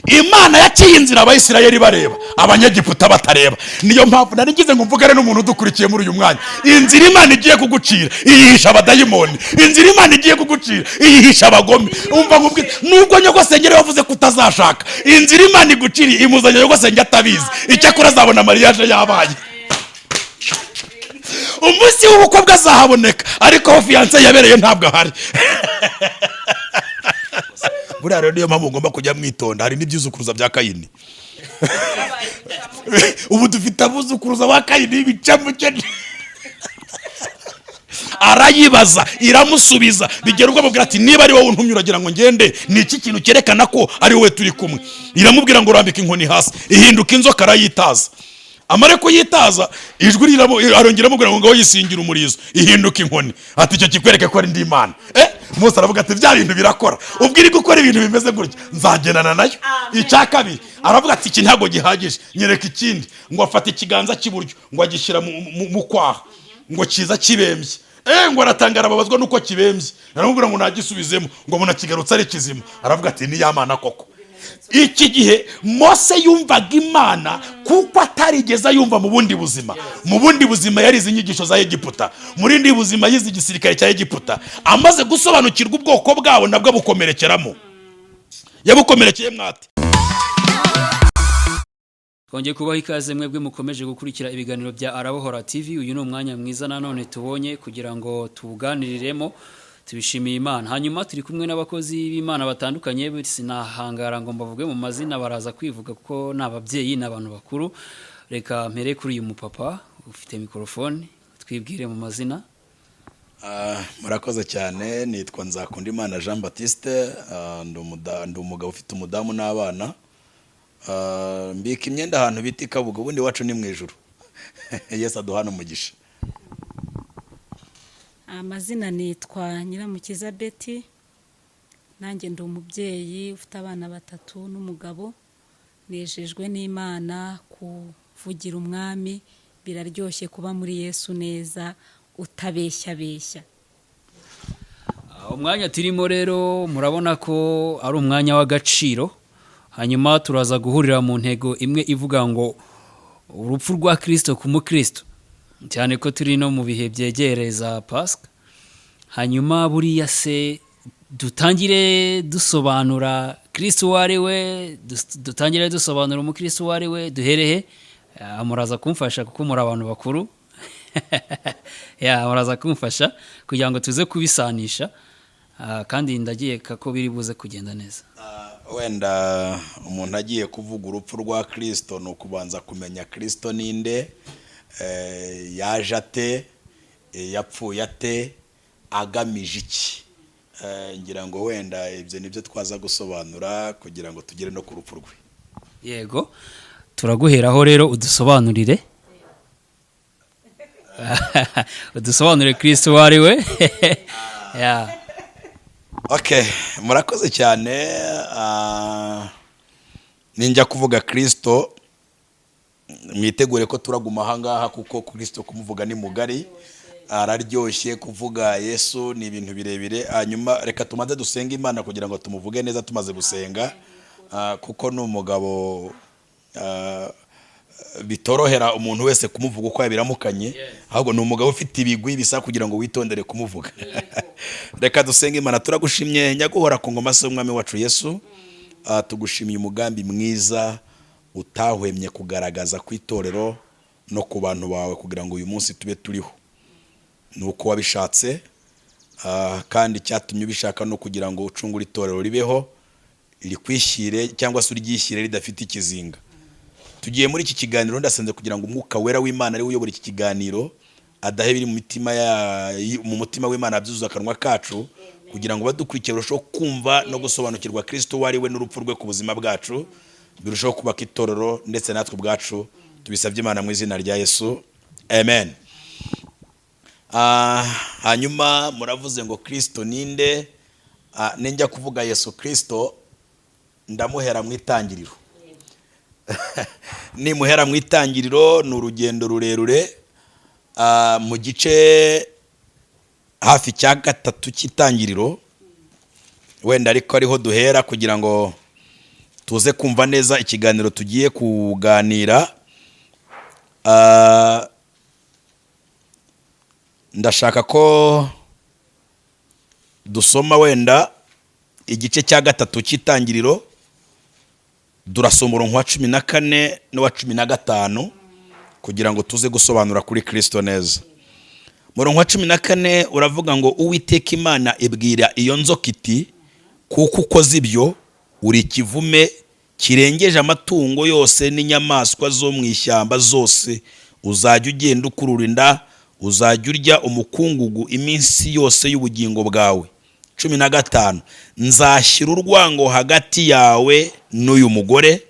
Imana yaciye inzira Abayisirayeli bareba, Abanyegiputa batareba. Niyo mpamvu nari ngize ngo mvugane n'umuntu udukurikiye muri uyu mwanya. Inzira Imana igiye kugucira iyihisha abadayimoni, inzira Imana igiye kugucira iyihisha abagome. Umva nkubwire, nubwo nyogosenge wavuze ko utazashaka, inzira Imana iguciriye imuzanye nyogosenge atabizi. Icyakora azabona mariage yabaye, umunsi w'ubukwe bwe azahaboneka, ariko aho fiancé yabereye ntabwo ahari. Buriya rero niyo mpamvu ugomba kujya mwitonda. Hari n'ibyuzukuruza bya Kayini. Ubu dufite abuzukuruza ba Kayini b'ibicamukene. Arayibaza, iramusubiza, bigera ubwo amubwira ati: "Niba ari wowe untumye, uragira ngo ngende, ni iki kintu cyerekana ko ari wowe turi kumwe?" Iramubwira ngo: "Rambika inkoni hasi." Ihinduka inzoka, arayitaza. Amare kuyitaza, ijwi arongera amubwira ngo: "Ngaho yisingira umurizo." Ihinduka inkoni. Ati: "Icyo kikwereke ko ari ndi Imana." Mose aravuga ati: "Bya bintu birakora, ubwo iri gukora ibintu bimeze gutya, nzagendana nayo." Icya kabiri, aravuga ati: "Iki ntabwo gihagije, nyereka ikindi." Ngo afata ikiganza cy'iburyo, ngo agishyira mu kwaha, ngo kiza kibembye. Ngo aratangara, ababazwa nuko kibembye. Aramubwira ngo nagisubizemo, ngo abona kigarutse ari kizima. Aravuga ati: "Ni ya Mana koko." Iki gihe Mose yumvaga Imana kuko atarigeze yumva mu bundi buzima. Mu bundi buzima yarize inyigisho za Egiputa, mu rindi buzima yize igisirikare cya Egiputa. Amaze gusobanukirwa ubwoko bwabo, nabwo abukomerekeramo. Yabukomerekeye mwate? Twongeye kubaha ikaze mwebwe mukomeje gukurikira ibiganiro bya Arabohora TV. Uyu ni umwanya mwiza nanone tubonye kugira ngo tuwuganiriremo, tubishimiye Imana. Hanyuma turi kumwe n'abakozi b'Imana batandukanye. Sinahangara ngo mbavuge mu mazina, baraza kwivuga kuko ni ababyeyi, ni abantu bakuru. Reka mpere kuri uyu mupapa ufite mikorofone, twibwire mu mazina. Murakoze cyane. Nitwa Nzakundimana Jean Baptiste. Ndi umugabo ufite umudamu n'abana. Mbika imyenda ahantu bita i Kabuga. Ubundi iwacu ni mu ijuru. Yesu aduhana umugisha. Amazina nitwa Nyiramukiza Betty. Nanjye ndi umubyeyi ufite abana batatu n'umugabo. Nejejwe n'Imana kuvugira Umwami. Biraryoshye kuba muri Yesu neza, utabeshyabeshya. Umwanya turimo rero murabona ko ari umwanya w'agaciro. Hanyuma turaza guhurira mu ntego imwe ivuga ngo urupfu rwa Kirisito ku mukristo, cyane ko turi no mu bihe byegereza Pasika. Hanyuma buriya se dutangire dusobanura Kirisito uwo ari we, dutangire dusobanura umukristo uwo ari we, duherehe? Muraza kumfasha kuko muri abantu bakuru. Ya, muraza kumfasha kugira ngo tuze kubisanisha. Kandi ndagiye ko biri buze kugenda neza. Wenda umuntu agiye kuvuga urupfu rwa Kirisito, ni ukubanza kumenya Kirisito ninde, yaje ate, yapfuye ate, agamije iki? Ngira ngo wenda ibyo nibyo twaza gusobanura kugira ngo tugere no ku rupfu rwe. Yego, turaguheraho rero, udusobanurire Kirisito uwo ari we. Ya. Okay, murakoze cyane. Ninjya kuvuga Kirisito, mwitegure ko turaguma ahangaha, kuko Kirisito kumuvuga ni mugari, araryoshye. Kuvuga Yesu ni ibintu birebire. Hanyuma reka tumaze dusenge Imana kugira ngo tumuvuge neza. Tumaze gusenga, kuko ni umugabo bitorohera umuntu wese kumuvuga uko yabiramukanye, ahubwo ni umugabo ufite ibigwi bisa kugira ngo witondere kumuvuga. Reka dusenge Imana. Turagushimye nyaguhora ku ngoma se, Umwami wacu Yesu. Tugushimiye umugambi mwiza utahwemye kugaragaza ku itorero no ku bantu bawe kugira ngo uyu munsi tube turiho. Ni uko wabishatse, kandi icyatumye ubishaka ni ukugira ngo ucungure itorero ribeho rikwishyire cyangwa se uryishyire ridafite ikizinga. Tugiye muri iki kiganiro, ndasenze kugira ngo Umwuka Wera w'Imana ariwe uyobora iki kiganiro, adahe biri mu mitima ya mu mutima w'Imana abyuzuza akanwa kacu, kugira ngo badukurikiye barusheho kumva no gusobanukirwa Kristo uwo ari we n'urupfu rwe ku buzima bwacu, birushaho kubaka itorero ndetse natwe ubwacu. Tubisabye Imana mu izina rya Yesu, amen. Hanyuma muravuze ngo Kristo ninde? Ninjya kuvuga Yesu Kristo, ndamuhera mu itangiriro. Nimuhera mu itangiriro, ni urugendo rurerure. Mu gice hafi cya gatatu cy'Itangiriro wenda, ariko ariho duhera kugira ngo Tuze kumva neza ikiganiro tugiye kuganira. Ndashaka ko dusoma wenda igice cya gatatu cy'Itangiriro. Durasoma umurongo wa 14 n'uwa 15 kugira ngo tuze gusobanura kuri Kirisito neza. Murongo wa 14 uravuga ngo: "Uwiteka Imana ibwira iyo nzoka iti: 'Kuko ukoze ibyo, uri ikivume kirengeje amatungo yose n'inyamaswa zo mu ishyamba zose. Uzajya ugenda ukurura inda, uzajya urya umukungugu iminsi yose y'ubugingo bwawe.'" 15: "Nzashyira urwango hagati yawe n'uyu mugore,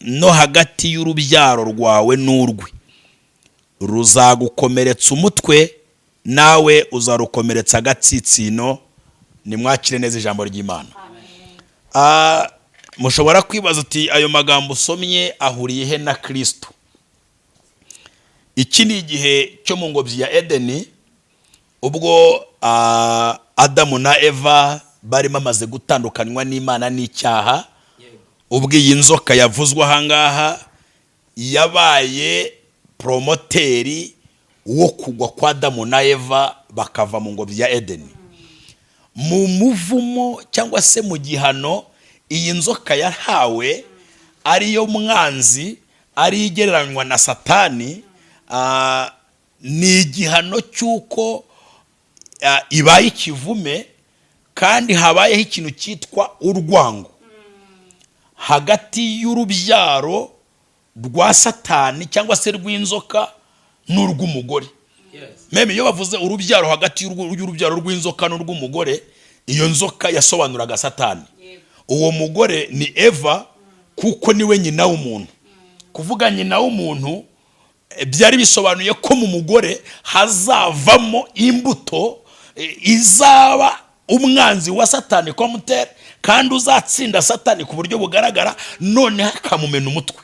no hagati y'urubyaro rwawe n'urwe. Ruzagukomeretsa umutwe, nawe uzarukomeretsa agatsitsino." Nimwakire neza ijambo ry'Imana. Mushobora kwibaza uti: "Ayo magambo usomye ahuriye he na Kirisito?" Iki ni igihe cyo mu ngobyi ya Edeni, ubwo Adamu na Eva bari bamaze gutandukanywa n'Imana n'icyaha, ubwo iyi nzoka yavuzwe ahangaha yabaye promoteur wo kugwa kwa Adamu na Eva, bakava mu ngobyi ya Edeni mu muvumo cyangwa se mu gihano. Iyi nzoka yahawe, ariyo mwanzi, ariyo igereranywa na Satani, ni igihano cy'uko ibaye ikivume, kandi habayeho ikintu cyitwa urwango hagati y'urubyaro rwa Satani cyangwa se rw'inzoka n'urw'umugore. Même iyo bavuze urubyaro, hagati y'urubyaro rw'inzoka n'urw'umugore, iyo nzoka yasobanuraga Satani, uwo mugore ni Eva, kuko niwe nyina w'umuntu. Kuvuga nyina w'umuntu, byari bisobanuye ko mu mugore hazavamo imbuto izaba umwanzi wa Satani komuteri, kandi uzatsinda Satani ku buryo bugaragara, noneho akamumena umutwe.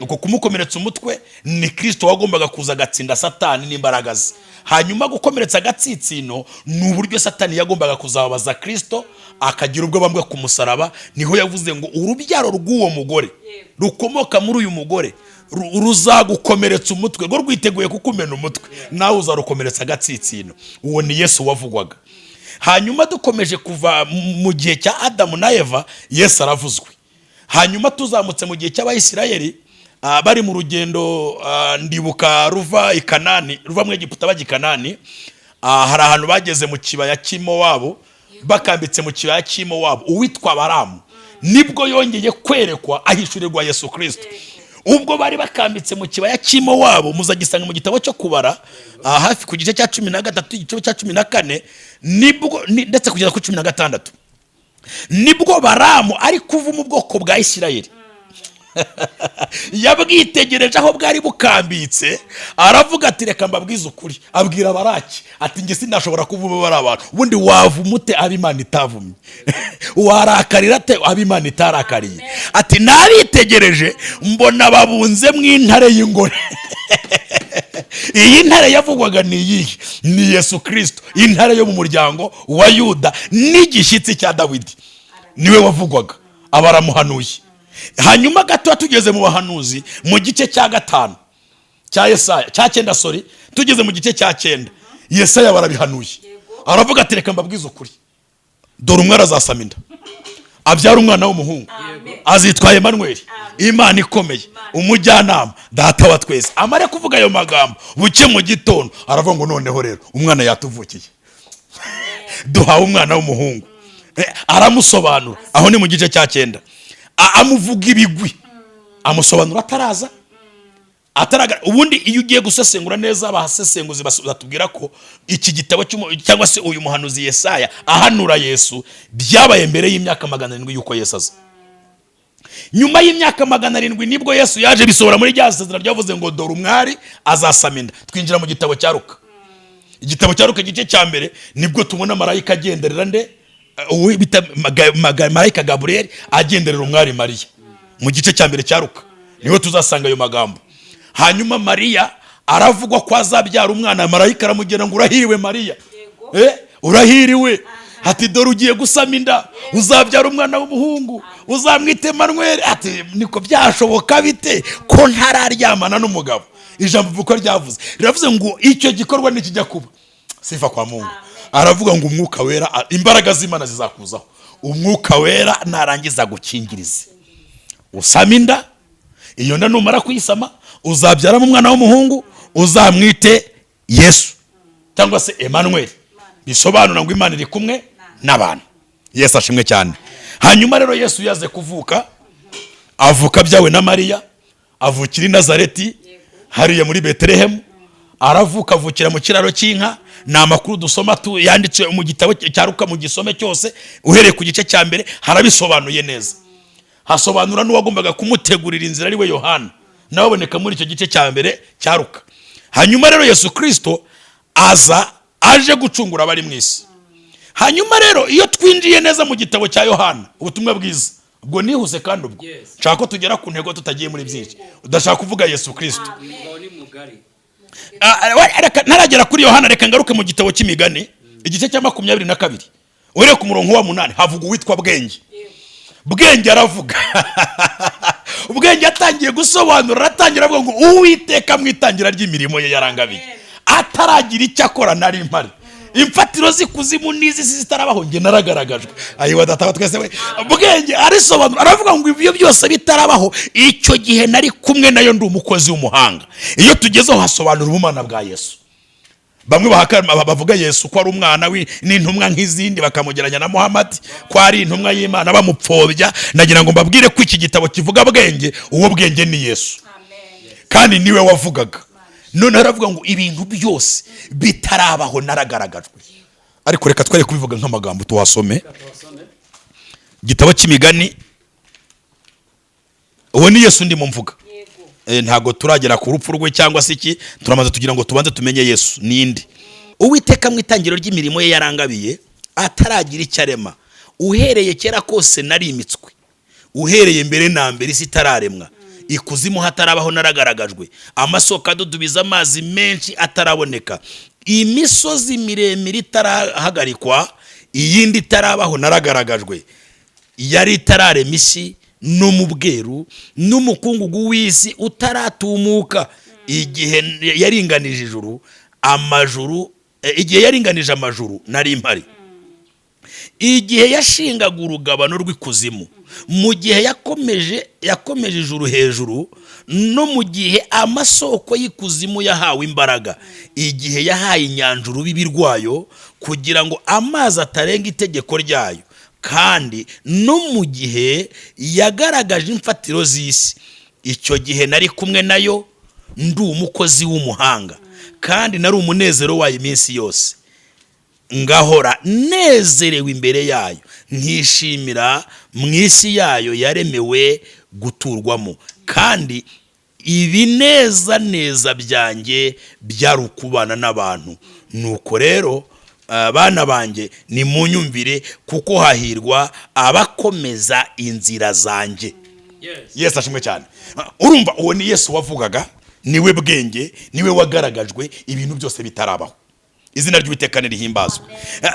Uko kumukomeretsa umutwe ni Kirisito wagombaga kuza agatsinda Satani n'imbaraga ze. Hanyuma gukomeretsa agatsitsino ni uburyo Satani yagombaga kuzababaza Kirisito, akagira ubwo bambwe ku musaraba. Niho yavuze ngo urubyaro rw'uwo mugore rukomoka muri uyu mugore ruzagukomeretsa umutwe, rwo rwiteguye kukumena umutwe, nawe uzarukomeretsa agatsitsino. Uwo ni Yesu wavugwaga. Hanyuma dukomeje kuva mu gihe cya Adamu na Eva, Yesu aravuzwe. Hanyuma tuzamutse mu gihe cy'Abayisirayeli, bari mu rugendo, ndibuka ruva i Kanani, ruva mu Egiputa bajya i Kanani, hari ahantu bageze mu kibaya cy'Imowabu. Bakambitse mu kibaya cy'Imowabu, uwitwa Baramu nibwo yongeye kwerekwa, ahishurirwa Yesu Kirisito. Ubwo bari bakambitse mu kibaya cy'Imowabu, muzagisanga mu gitabo cyo Kubara, hafi ku gice cya 13, igice cya 14, nibwo ndetse kugeza kuri 16, nibwo Baramu ari kuva mu bwoko bwa Isirayeli. Yabwitegereje aho bwari bukambitse, aravuga ati: "Reka mbabwize ukuri." Abwira Baraki ati: "Njye sinashobora kuvuma bari abantu. Ubundi wavuma ute abo Imana itavumye? Warakarira ate abo Imana itarakariye?" Ati: "Nabitegereje, mbona babunze mu intare y'ingore." Iyi ntare yavugwaga ni iyihe? Ni Yesu Kirisito, intare yo mu muryango wa Yuda n'igishyitsi cya Dawidi, niwe wavugwaga. Aba aramuhanuye. Hanyuma gato tugeze mu bahanuzi, mu gice cya gatanu cya Yesaya, cya cyenda, sorry, tugeze mu gice cya cyenda, Yesaya barabihanuye. Aravuga ati: "Reka mbabwize ukuri, dore umwe arazasama inda, abyara umwana w'umuhungu, azitwa Emanuweli, Imana ikomeye, umujyanama, Data wa twese." Amare kuvuga ayo magambo, buke mu gitondo aravuga ngo: "Noneho rero umwana yatuvukiye, duhawe umwana w'umuhungu." Aramusobanura. Aho ni mu gice cya cyenda. Amuvuga ibigwi, amusobanura ataraza, ataragara. Ubundi iyo ugiye gusesengura neza, abasesenguzi batubwira ko iki gitabo cyangwa se uyu muhanuzi Yesaya ahanura Yesu byabaye mbere y'imyaka 700 y'uko Yesu aza. Nyuma y'imyaka 700 nibwo Yesu yaje, bisohora muri rya sezerano ryavuze ngo: "Dore umwari azasama inda." Twinjira mu gitabo cya Ruka. Igitabo cya Ruka, igice cya mbere, nibwo tubona marayika agenderera nde? Uwo bita marayika Gaburiyeli agenderera umwari Mariya. Mu gice cya mbere cya Ruka niho tuzasanga ayo magambo. Hanyuma Mariya aravugwa ko azabyara umwana. Marayika aramugera ngo: "Urahiriwe Mariya, urahiriwe." Ati: "Dore ugiye gusama inda, uzabyara umwana w'umuhungu, uzamwite Emanuweli." Ati: "Niko byashoboka bite ko ntararyamana n'umugabo?" Ijambo uko ryavuze, riravuze ngo icyo gikorwa nikijya kuba, sifa kwa Mungu, aravuga ngo Umwuka Wera, imbaraga z'Imana zizakuzaho, Umwuka Wera narangiza gukingiriza, usama inda. Iyo nda numara kuyisama, uzabyaramo umwana w'umuhungu, uzamwite Yesu cyangwa se Emmanuel, bisobanura ngo Imana iri kumwe n'abantu. Yesu ashimwe cyane. Hanyuma rero Yesu yaze kuvuka, avuka byawe na Mariya, avukira i Nazareti hariya muri Betelehemu. Aravuka, avukira mu kiraro cy'inka. Ni amakuru dusoma yanditse mu gitabo cya Ruka. Mu gisome cyose uhereye ku gice cya mbere, harabisobanuye neza, hasobanura n'uwagombaga kumutegurira inzira, ari we Yohana, nawe aboneka muri icyo gice cya mbere cya Ruka. Hanyuma rero Yesu Kirisito aza aje gucungura abari mu isi. Hanyuma rero iyo twinjiye neza mu gitabo cya Yohana, ubutumwa bwiza, ubwo nihuse kandi ubwo nshaka ko tugera ku ntego tutagiye muri byinshi, udashaka kuvuga Yesu Kirisito. Reka ntaragera kuri Yohana, reka ngaruke mu gitabo cy'Imigani, igice cya 22, uhereye ku murongo wa 8, havuga uwitwa Bwenge. Bwenge aravuga, Ubwenge atangiye gusobanura, aratangira avuga ngo: "Uwiteka mu itangira ry'imirimo ye yarangabiye, ataragira icyo akora nari mpari. Imfatiro z'ikuzimu n'izi si zitarabaho, njye naragaragajwe." Ayiwa Data wa twese we! Bwenge arisobanura, aravuga ngo ibyo byose bitarabaho, icyo gihe nari kumwe nayo, ndi umukozi w'umuhanga. Iyo tugezeho hasobanura ubumana bwa Yesu. Bamwe bavuga Yesu ko ari umwana n'intumwa nk'izindi, bakamugeranya na Muhamadi, ko ari intumwa y'Imana, bamupfobya. Nagira ngo mbabwire ko iki gitabo kivuga Bwenge, uwo Bwenge ni Yesu, kandi niwe wavugaga. Noneho aravuga ngo ibintu byose bitarabaho naragaragajwe. Ariko reka twere kubivuga nk'amagambo, tuhasome igitabo cy'Imigani. Uwo ni Yesu ndimo mvuga. Ntabwo turagera ku rupfu rwe cyangwa se iki, turamaze tugira ngo tubanze tumenye Yesu ninde. "Uwiteka mu itangiriro ry'imirimo ye yarangabiye, ataragira icyo arema. Uhereye kera kose narimitswe, uhereye mbere na mbere isi itararemwa. Ikuzimu hatarabaho naragaragajwe, amasoko adudubiza amazi menshi ataraboneka, imisozi miremire itarahagarikwa, iyindi itarabaho naragaragajwe. Yari itararema isi no mu bweru, n'umukungugu w'isi utaratumuka, igihe yaringanije ijuru amajuru, igihe yaringanije amajuru nari mpari, igihe yashingaga urugabano rw'ikuzimu, mu gihe yakomeje ijuru hejuru, no mu gihe amasoko y'ikuzimu yahawe imbaraga, igihe yahaye inyanja urubibi rwayo kugira ngo amazi atarenga itegeko ryayo, kandi no mu gihe yagaragaje imfatiro z'isi. Icyo gihe nari kumwe nayo, ndi umukozi w'umuhanga, kandi nari umunezero wayo iminsi yose, ngahora nezerewe imbere yayo, nkishimira mu isi yayo yaremewe guturwamo, kandi ibinezaneza byanjye byari ukubana n'abantu. Nuko rero, bana banjye, nimunyumvire, kuko hahirwa abakomeza inzira zanjye." Yesu ashimwe cyane. Urumva uwo ni Yesu wavugaga, niwe Bwenge, niwe wagaragajwe ibintu byose bitarabaho. Izina ry'Uwiteka nirihimbazwe.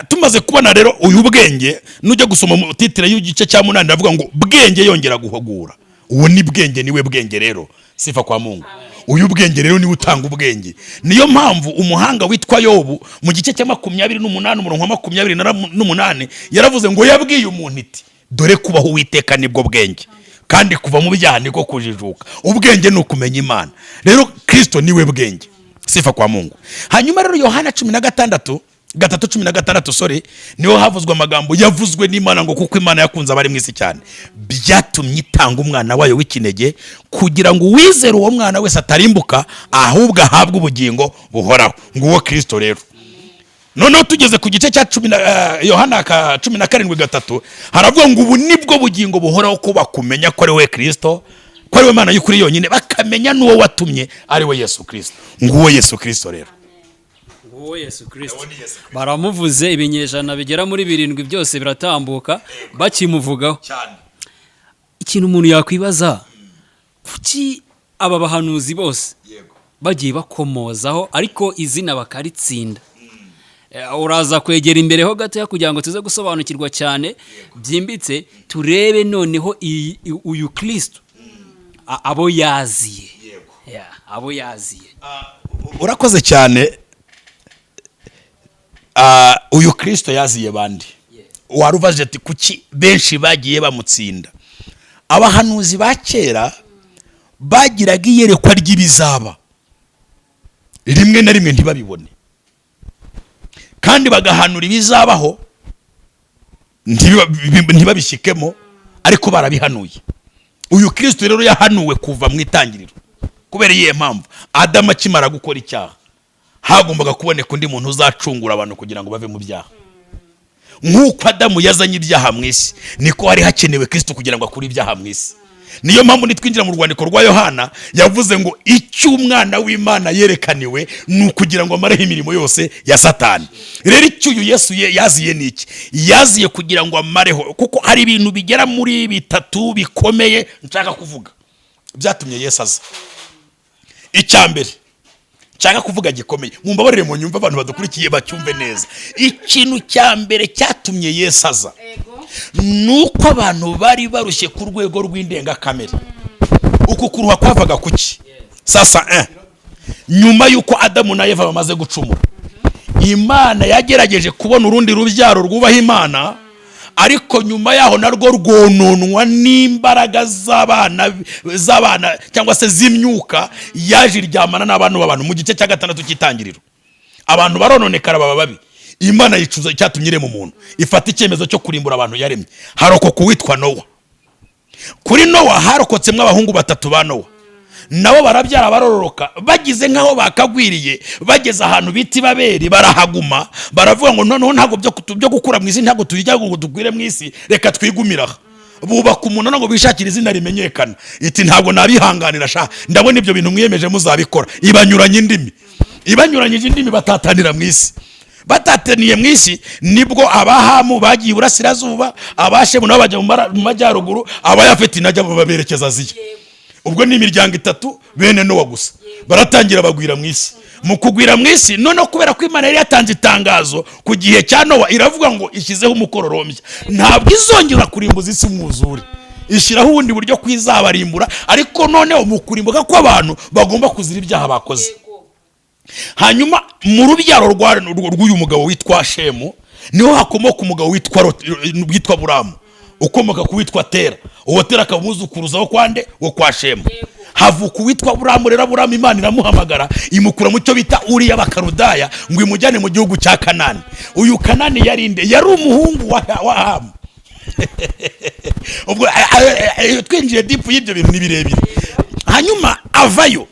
Tumaze kubona rero uyu Bwenge, nujya gusoma mu titre y'igice cya 8, ndavuga ngo Bwenge yongera guhugura. Uwo ni Bwenge, niwe Bwenge rero. Sifa kwa Mungu. Uyu Bwenge rero niwe utanga ubwenge. Niyo mpamvu umuhanga witwa Yobu mu gice cya 28, umurongo wa 28, yaravuze ngo yabwiye umuntu iti: "Dore kubaho Uwiteka nibwo bwenge, kandi kuva mu byaha niko kujijuka." Ubwenge ni ukumenya Imana. Rero Kirisito niwe Bwenge. Sifa kwa Mungu. Hanyuma rero Yohana 16, 3:16, sorry, niho havuzwe amagambo yavuzwe n'Imana ngo: "Kuko Imana yakunze abari mu isi cyane, byatumye itanga umwana wayo w'ikinege, kugira ngo uwizere uwo mwana wese atarimbuka, ahubwo ahabwe ubugingo buhoraho." Nguwo Kirisito rero. Noneho tugeze ku gice cya cumi na Yohana ka 17:3, haravuga ngo: "Ubu nibwo bugingo buhoraho, ko bakumenya ko ari we Kirisito, ko ari we Mana y'ukuri yonyine, bakamenya n'uwo watumye, ari we Yesu Kirisito." Nguwo Yesu Kirisito rero. Nguwo Yesu Kirisito baramuvuze, ibinyejana bigera muri 7 byose biratambuka bakimuvugaho. Cyane. Ikintu umuntu yakwibaza, kuki aba bahanuzi bose bagiye bakomozaho ariko izina bakaritsinda? Uraza kwegera imbere ho gatoya kugira ngo tuze gusobanukirwa cyane byimbitse, turebe noneho uyu Kristo abo yaziye. Yeah, abo yaziye. Urakoze cyane. Uyu Kirisito yaziye bande? Warubaje ati kuki benshi bagiye bamutsinda? Abahanuzi ba kera bagiraga iyerekwa ry'ibizaba, rimwe na rimwe ntibabibone, kandi bagahanura ibizabaho ntibabishyikemo, ariko barabihanuye. Uyu Kirisito rero yahanuwe kuva mu itangiriro. Kubera iyihe mpamvu? Adamu akimara gukora icyaha, hagombaga kuboneka undi muntu uzacungura abantu kugira ngo bave mu byaha. Nk'uko Adamu yazanye ibyaha mu isi, niko hari hakenewe Kirisito kugira ngo akure ibyaha mu isi. Niyo mpamvu nitwinjira mu rwandiko rwa Yohana, yavuze ngo icyo Umwana w'Imana yerekaniwe ni ukugira ngo amareho imirimo yose ya Satani. Rero icyo uyu Yesu yaziye ni iki? Yaziye kugira ngo amareho, kuko hari ibintu bigera muri bitatu bikomeye nshaka kuvuga byatumye Yesu aza. Icya mbere nshaka kuvuga gikomeye, mumbabarire mu nyumve, abantu badukurikiye bacyumve neza. Ikintu cya mbere cyatumye Yesu aza ni uko abantu bari barushye ku rwego rw'indengakamere. Uku kuruha kwavaga kuki? Sasa nyuma y'uko Adamu na Eva bamaze gucumura, Imana yagerageje kubona urundi rubyaro rwubaha Imana, ariko nyuma yaho narwo rwononwa n'imbaraga z'abana cyangwa se z'imyuka yaje iryamana n'abana b'abantu. Mu gice cya gatandatu cy'Itangiriro, abantu barononekara, baba babi. Imana yicuza icyatumye irema umuntu, ifata icyemezo cyo kurimbura abantu yaremye. Harokoka uwitwa Nowa. Kuri Nowa harokotsemo abahungu batatu ba Nowa, nabo barabyara, barororoka, bagize nk'aho bakagwiriye, bageze ahantu bita Ibaberi barahaguma. Baravuga ngo noneho ntabwo byo gukura mu isi, ntabwo tujya ngo dugwire mu isi, reka twigumire aha. Bubaka umunara ngo bishakire izina rimenyekana. Iti ntabwo nabihanganira sha, ndabona ibyo bintu mwiyemeje muzabikora. Ibanyuranye indimi, ibanyuranyije indimi, batatanira mu isi. Batataniye mu isi, nibwo Abahamu bagiye iburasirazuba, Abashemu nabo bajya mu majyaruguru, Abayafeti najya baberekeza Aziya. Ubwo ni imiryango itatu bene Nowa gusa. Baratangira bagwira mu isi. Mu kugwira mu isi noneho, kubera ko Imana yari yatanze itangazo ku gihe cya Nowa, iravuga ngo ishyizeho umukororombya, ntabwo izongera kurimbuza isi umwuzure, ishyiraho ubundi buryo ko izabarimbura, ariko noneho mu kurimbuka kw'abantu bagomba kuzira ibyaha bakoze. Hanyuma mu rubyaro rw'uyu mugabo witwa Shemu niho hakomoka umugabo witwa Buramu, ukomoka ku witwa Tera. Uwo Tera akaba umuzukuruza wo kwande? Wo kwa Shemu. Havuka uwitwa Buramu. Rero Buramu Imana iramuhamagara, imukura mu cyo bita Uriya Bakarudaya ngo imujyane mu gihugu cya Kanani. Uyu Kanani yari nde? Yari umuhungu wa Hamu. Ubwo twinjiye deep y'ibyo bintu ni birebire. Hanyuma avayo.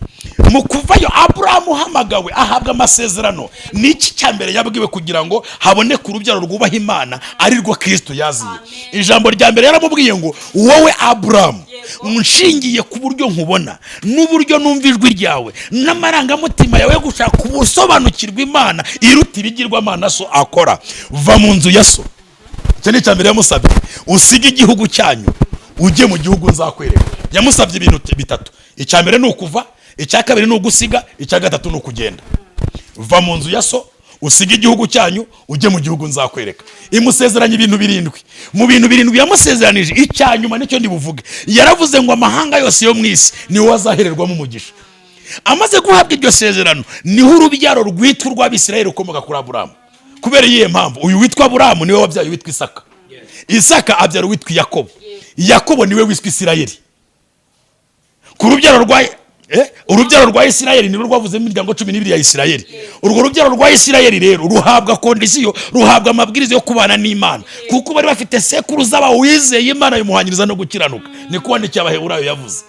Mu kuvayo, Aburahamu uhamagawe ahabwa amasezerano. Ni iki cya mbere yabwiwe kugira ngo haboneke urubyaro rwubaha Imana, ari rwo Kirisito yaziye? Ijambo rya mbere yaramubwiye ngo wowe Aburahamu, nshingiye ku buryo nkubona n'uburyo numva ijwi ryawe n'amarangamutima yawe yo gushaka ubusobanukirwa Imana iruta ibigirwamana so akora, va mu nzu ya so. Icyo ni icya mbere yamusabye. Usige igihugu cyanyu, ujye mu gihugu nzakwereka. Yamusabye ibintu bitatu: icya mbere ni ukuva, icya kabiri ni ugusiga, icya gatatu ni ukugenda. Va mu nzu ya so, usige igihugu cyanyu, ujye mu gihugu nzakwereka. Imusezeranya ibintu birindwi. Mu bintu birindwi yamusezeranije, icya nyuma nicyo ndibuvuge. Yaravuze ngo amahanga yose yo mu isi niwe azahererwamo umugisha. Amaze guhabwa iryo sezerano, niho urubyaro rwitwa urw'Abisirayeli rukomoka kuri Aburamu. Kubera iyihe mpamvu? Uyu witwa Aburamu niwe wabyaye uwitwa Isaka, Isaka abyara uwitwa Yakobo, Yakobo niwe wiswe Isirayeli. Ku rubyaro rwa urubyaro rwa Isirayeli nirwo rwavuzemo imiryango 12 ya Isirayeli. Urwo rubyaro rwa Isirayeli rero ruhabwa condition, ruhabwa amabwiriza yo kubana n'Imana, kuko bari bafite sekuruza wizeye Imana bimuhanyiriza no gukiranuka. Niko wandikiye Abaheburayo yavuze.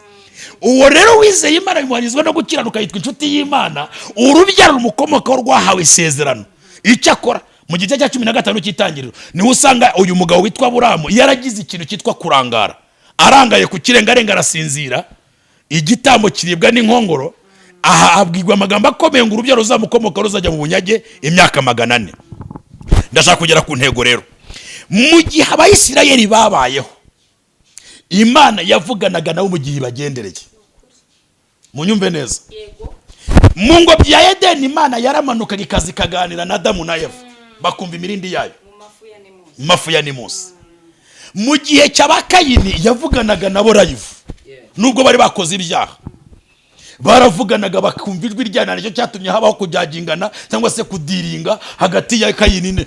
Uwo rero wizeye Imana bimuhanyirizwa no gukiranuka yitwa inshuti y'Imana. Urubyaro rumukomokaho rwahawe isezerano. Icyo akora, mu gice cya 15 cy'Itangiriro niho usanga uyu mugabo witwa Buramu yaragize ikintu cyitwa kurangara. Arangaye ku kirengarenga, arasinzira, igitambo kiribwa n'inkongoro. Aha abwirwa amagambo akomeye ngo urubyaro ruzamukomoka ruzajya mu bunyage imyaka 400. Ndashaka kugera ku ntego rero. Mu gihe Abayisirayeli babayeho, Imana yavuganaga nabo mu gihe ibagendereye. Munyumve neza. Mu ngobyi ya Edeni, Imana yaramanukaga ikaza ikaganira na Adamu na Eva. Bakumva imirindi yayo mu mafu ya nimusi. Mu gihe cya Kayini yavuganaga nabo live, nubwo bari bakoze ibyaha, baravuganaga bakumva ijwi ryayo. Nicyo cyatumye habaho kujyagingana cyangwa se kudiringa hagati ya Kayini.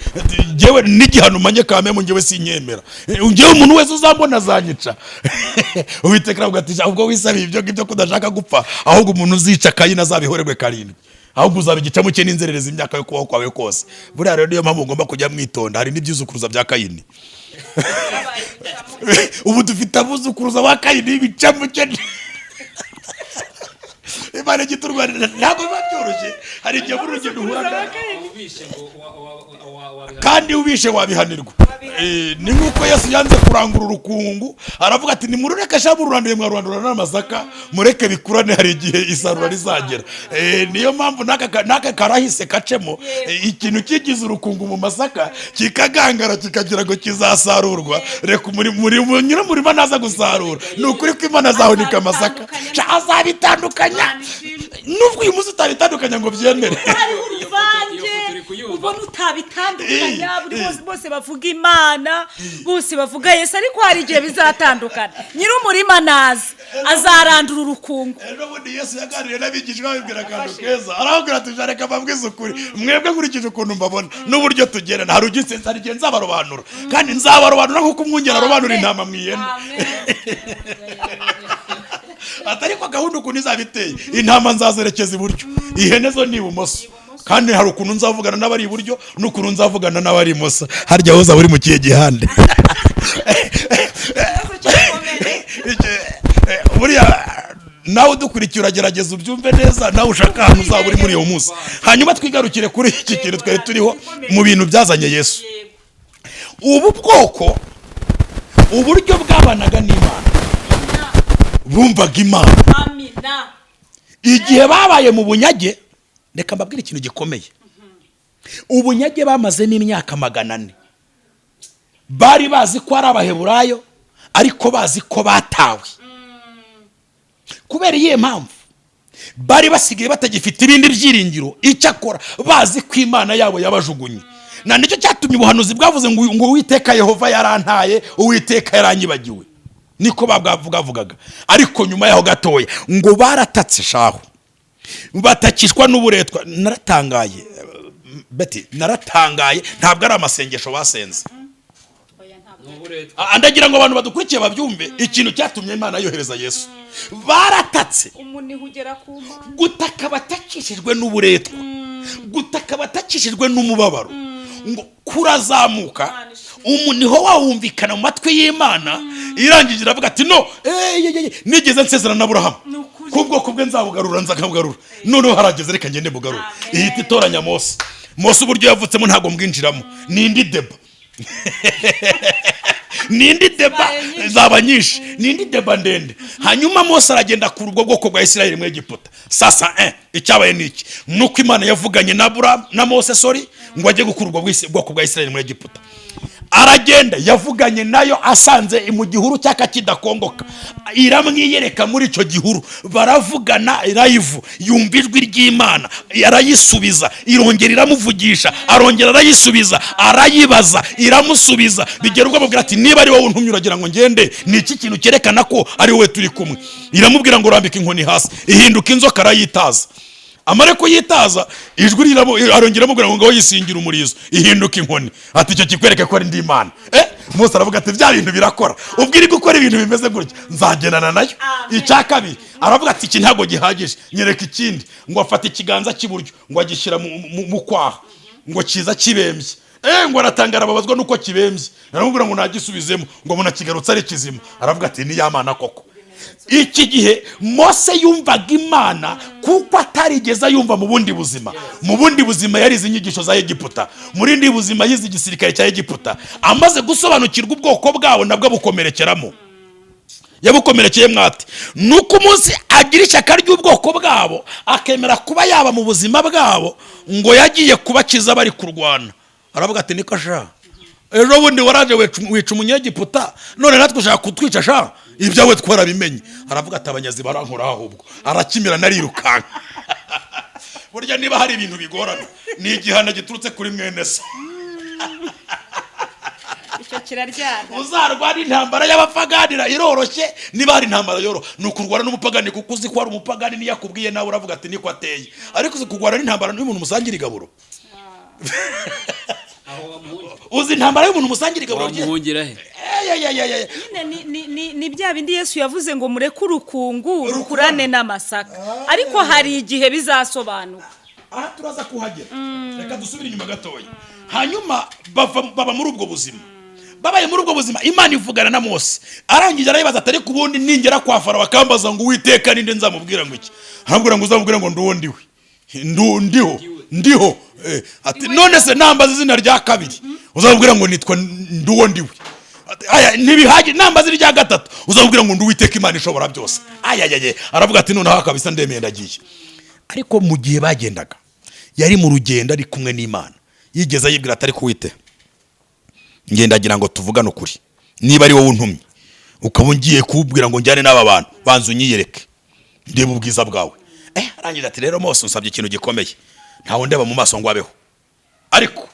Ngewe n'igihano manye kamemo, ngewe sinyemera, ngewe umuntu wese uzambona azanyica. Uwiteka aravuga ati: "Ubwo wisabiye ibyo ngibyo kudashaka gupfa, ahubwo umuntu uzica Kayini azabihorerwe karindwi, ahubwo uzaba igicamuke n'inzererezi imyaka yo kubaho kwawe kose." Buriya rero niyo mpamvu ugomba kujya mwitonda. Hari n'ibyuzukuruza bya Kayini. Ubu dufite abuzukuruza ba Kayini b'ibicamuke. Imana ijya iturwanira, ntabwo biba byoroshye. Hari igihe muri urugendo uhura kandi ubishe wabihanirwa. Ni nk'uko Yesu yanze kurangura urukungu, aravuga ati: "Nimurureke sha, mururanduye mwarurandura n'amasaka, mureke bikurane, hari igihe isarura rizagera." Niyo mpamvu n'aka karahise kacemo. Ikintu kigize urukungu mu masaka kikagangara, kikagira ngo kizasarurwa, reka nyir'umurima naza gusarura, ni ukuri ko Imana azahunika amasaka. Sha, azabitandukanya, nubwo uyu munsi utabitandukanya ngo byemere. Hariho uruvange ubona utabitandukanya. Buri bose bavuga Imana, bose bavuga Yesu, ariko hari igihe bizatandukana. Nyir'umurima naza azarandura urukungu. Ejo bundi Yesu yaganiriye n'abigishwa, babibwira akantu keza, arababwira ati: "Reka mbabwize ukuri, mwebwe nkurikije ukuntu mbabona n'uburyo tugerana, hari ugisenza, hari igihe nzabarobanura, kandi nzabarobanura nk'uko umwungeri arobanura intama mu ihene." Ati: "Ariko gahunda ukuntu izaba iteye, intama nzazerekeza iburyo, ihene zo ni ibumoso, kandi hari ukuntu nzavugana n'abari iburyo n'ukuntu nzavugana n'abari imoso. Harya wowe uzaba uri mu kihe gihande?" Buriya nawe udukurikiye uragerageza ubyumve neza, nawe ushaka ahantu uzaba uri muri uwo munsi. Hanyuma twigarukire kuri iki kintu twari turiho mu bintu byazanye Yesu. Ubu bwoko, uburyo bwabanaga n'Imana, bumvaga Imana. Amina. Igihe babaye mu bunyage, reka mbabwire ikintu gikomeye. Ubunyage bamazemo imyaka 400, bari bazi ko ari Abaheburayo, ariko bazi ko batawe. Kubera iyihe mpamvu? Bari basigaye batagifite ibindi byiringiro, icyakora bazi ko Imana yabo yabajugunye. Na nicyo cyatumye ubuhanuzi bwavuze ngo "Uwiteka Yehova yarantaye, Uwiteka yaranyibagiwe", niko babwavugaga. Ariko nyuma yaho gatoya ngo baratatse shahu, batakishwa n'uburetwa. Naratangaye beti, naratangaye. Ntabwo ari amasengesho basenze. Ndagira ngo abantu badukurikiye babyumve. Ikintu cyatumye Imana yohereza Yesu, baratatse. Umuniho ugera ku Mana. Gutaka batakishijwe n'uburetwa, gutaka batakishijwe n'umubabaro, ngo kurazamuka, umuniho wawumvikana mu matwi y'Imana. Irangije iravuga ati: "No eh, ye, ye, ye, nigeze nsezerana na Aburahamu Ni ukuri. ko ubwoko bwe nzabugarura, nzakabugarura, noneho harageze, reka ngende bugarura." Ihita itoranya Mose. Mose uburyo yavutsemo ntabwo mbwinjiramo, ni indi débat, ni indi débat, zaba nyinshi, ni indi débat ndende. Hanyuma Mose aragenda akura ubwo bwoko bwa Isirayeli mu Egiputa. Sasa icyabaye ni iki? Nuko Imana yavuganye na Aburahamu, na Mose, sorry, ngo ajye gukura ubwo bwoko bwa Isirayeli muri Egiputa. Aragenda, yavuganye nayo asanze mu gihuru cyaka kidakongoka, iramwiyereka muri icyo gihuru, baravugana live, yumva ijwi ry'Imana, arayisubiza, irongera iramuvugisha, arongera arayisubiza, arayibaza, iramusubiza. Bigera ubwo amubwira ati: "Niba ari wowe untumye, uragira ngo ngende, ni iki kintu cyerekana ko ari wowe turi kumwe?" Iramubwira ngo: "Rambika inkoni hasi." Ihinduka inzoka, arayitaza. Amare kuyitaza, ijwi arongera amubwira ngo: "Ngaho yisingira umurizo." Ihinduka inkoni. Ati: "Icyo kikwereke ko ari ndi Imana." Mose aravuga ati: "Bya bintu birakora, ubwo iri gukora ibintu bimeze gutya, nzagendana nayo." Icya kabiri, aravuga ati: "Iki ntabwo gihagije, nyereka ikindi." Ngo afate ikiganza cy'iburyo, ngo agishyira mu kwaha, ngo kiza kibembye. Ngo aratangara, ababazwa nuko kibembye. Aramubwira ngo nagisubizemo, ngo abona kigarutse ari kizima. Aravuga ati: "Ni ya Mana koko." Iki gihe Mose yumvaga Imana kuko atarigeze yumva mu bundi buzima. Mu bundi buzima yarize inyigisho za Egiputa, mu rindi buzima yize igisirikare cya Egiputa. Amaze gusobanukirwa ubwoko bwabo, nabwo abukomerekeramo. Yabukomerekeye mwate? Nuko umunsi agira ishyaka ry'ubwoko bwabo, akemera kuba yaba mu buzima bwabo, ngo yagiye kubakiza bari kurwana. Aravuga ati: "Niko sha, ejo bundi waraje wica Umunyegiputa, none natwe ushaka kutwica sha, ibyawe twarabimenye." Aravuga ati: "Abanyazi barankoraho." Ahubwo arakimira, narirukanka. Burya niba hari ibintu bigorana, ni igihano giturutse kuri mwene so. Icyo kiraryana. Uzarwana intambara y'abapaganira iroroshye. Niba hari intambara yoro, ni ukurwana n'umupagani, kuko uzi ko ari umupagani, niyo akubwiye nawe uravuga ati niko ateye. Ariko uzi kurwana n'intambara n'umuntu musangira igaburo? Uzi intambara y'umuntu musangira igaburo rye? Wamuhungira he? Eyeyeyeye. Nyine ni bya bindi Yesu yavuze ngo mureke urukungu rukurane n'amasaka, ariko hari igihe bizasobanuka. Aha turaza kuhagera, reka dusubire inyuma gatoya. Hanyuma baba muri ubwo buzima. Babaye muri ubwo buzima, Imana ivugana na Mose. Arangije arayibaza ati: "Ariko ubundi ningera kwa Farawo akambaza ngo Uwiteka ninde, nzamubwira ngo iki?" Aramubwira ngo uzamubwira ngo nduwo ndiwe. Ndiho, ndiho. Ati: "None se nambaza izina rya kabiri?" Uzamubwira ngo nitwa nduwo ndiwe. Ati: "Aya ntibihagije, nambaza irya gatatu?" Uzamubwira ngo ndi Uwiteka Imana ishobora byose. Ayayaye, aravuga ati: "Noneho kabisa ndemeye, ndagiye." Ariko mu gihe bagendaga, yari mu rugendo ari kumwe n'Imana, yigeze ayibwira atari kuwite ngendagira ngo tuvugane ukuri: "Niba ari wowe untumye, ukaba ugiye kuwubwira ngo njyane n'aba bantu, banza unyiyereke ndebe ubwiza bwawe." Arangiza ati: "Rero Mose, unsabye ikintu gikomeye. Ntawe ndeba mu maso ngo abeho, ariko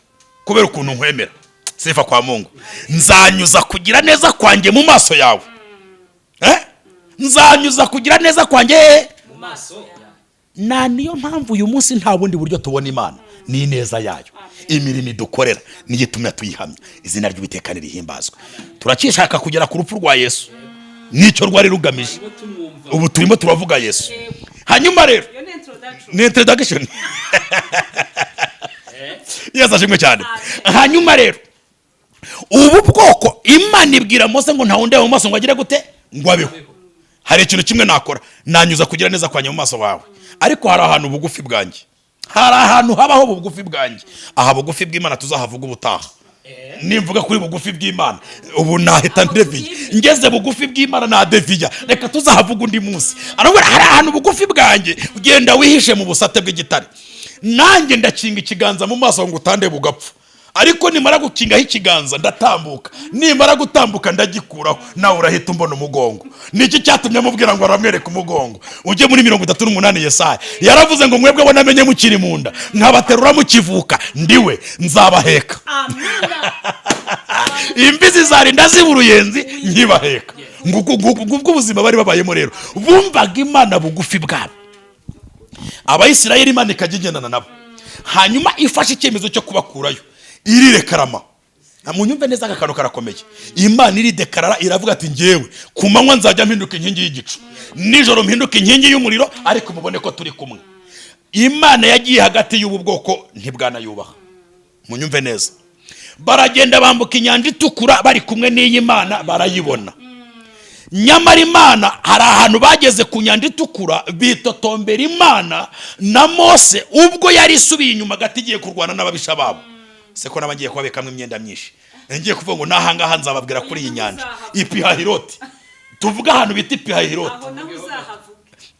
kubera ukuntu nkwemera, sifa kwa Mungu, nzanyuza kugira neza kwanjye mu maso yawe. Nzanyuza kugira neza kwanjye." Na niyo mpamvu uyu munsi nta bundi buryo tubona Imana, ni ineza yayo. Imirimo idukorera niyo itumye tuyihamya. Izina ry'Uwiteka nirihimbazwe. Turacyishaka kugera ku rupfu rwa Yesu, nicyo rwari rugamije. Ubu turimo turavuga Yesu. Hanyuma rero Iyo ni introduction. Ni introduction. Yesu ashimwe cyane. Hanyuma rero ubu bwoko, Imana ibwira Mose ngo ntawe undeba mu maso ngo agire gute? Ngo abeho. Hari ikintu kimwe nakora: nanyuza kugira neza kwanjye mu maso wawe, ariko hari ahantu bugufi bwanjye, hari ahantu habaho bugufi bwanjye. Aha bugufi bw'Imana tuzahavuga ubutaha. Nimvuga kuri bugufi bw'Imana ubu nahita ndeviya, ngeze bugufi bw'Imana nadeviya. Reka tuzahavuga undi munsi. Aravuga: "Hari ahantu bugufi bwanjye, ugenda wihishe mu busate bw'igitare, nanjye ndakinga ikiganza mu maso ngo utande bugapfa. Ariko nimara gukingaho ikiganza ndatambuka, nimara gutambuka ndagikuraho, nawe urahita umbona umugongo." Niki cyatumye amubwira ngo aramwereka umugongo? Ujye muri 38 Yesaya, yaravuze ngo: "Mwebwe bo namenye mukiri mu nda, nkabaterura mukivuka, ndiwe nzabaheka." Amina. Imvi zizarinda ziba uruyenzi nkibaheka. Ngubwo ubuzima bari babayemo. Rero bumvaga Imana bugufi bwabo, Abayisirayeli. Imana ikajya igendana nabo. Hanyuma ifashe icyemezo cyo kubakurayo, irirekarama. Munyumve neza, aka kantu karakomeye. Imana iridekarara, iravuga ati: "Ngewe ku manywa nzajya mpinduka inkingi y'igicu, nijoro mpinduka inkingi y'umuriro, ariko mubone ko turi kumwe." Imana yagiye hagati y'ubu bwoko, ntibwanayubaha. Munyumve neza, baragenda bambuka Inyanja Itukura bari kumwe n'iyi Mana, barayibona. Nyamara Imana, hari ahantu bageze ku Nyanja Itukura bitotombera Imana na Mose, ubwo yari isubiye inyuma gato igiye kurwana n'ababisha babo. Se ko naba ngiye kubabikamo imyenda myinshi, ngiye kuvuga ngo n'ahangaha nzababwira kuri iyi nyanja Ipihahiroti. Tuvuge ahantu bita Ipihahiroti. Aho naho uzahavuga.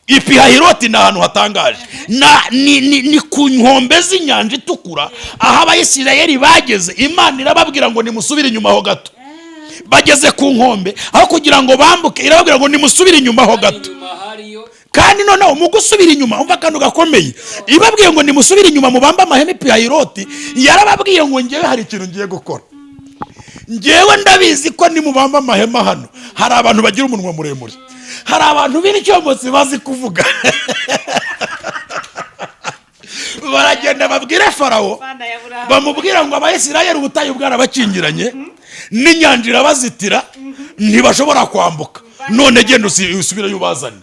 Ipihahiroti ni ahantu hatangaje, ni ku nkombe z'Inyanja Itukura, aho Abayisirayeli bageze. Imana irababwira ngo nimusubire inyuma ho gato. Bageze ku nkombe, aho kugira ngo bambuke, irababwira ngo nimusubire inyuma ho gato. Inyuma hariyo. Kandi noneho mu gusubira inyuma, umva akantu gakomeye, ibabwiye ngo nimusubire inyuma mubambe amahema Ipihahiroti, yarababwiye ngo: "Ngewe hari ikintu ngiye gukora. Ngewe ndabizi ko nimubamba amahema hano, hari abantu bagira umunwa muremure, hari abantu b'incyomotsi bazi kuvuga. Baragenda babwire Farawo, Mana ya Burahamu. bamubwira ngo Abayisirayeli ubutayu bwarabakingiranye n'inyanja irabazitira, ntibashobora kwambuka. None genda usubireyo ubazane."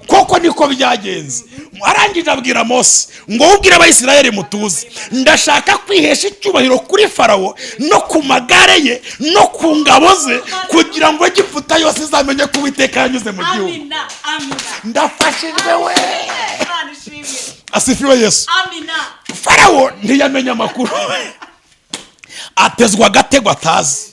Koko niko byagenze. Arangije abwira Mose ngo: "Ubwire Abayisirayeli mutuze, ndashaka kwihesha icyubahiro kuri Farawo no ku magare ye no ku ngabo ze, kugira ngo Egiputa yose izamenye ko Uwiteka yanyuze mu gihugu." Amina, amina. Ndafashijwe we. Imana ishimwe. Asifiwe Yesu. Amina. Farawo ntiyamenya amakuru, atezwa agatego atazi.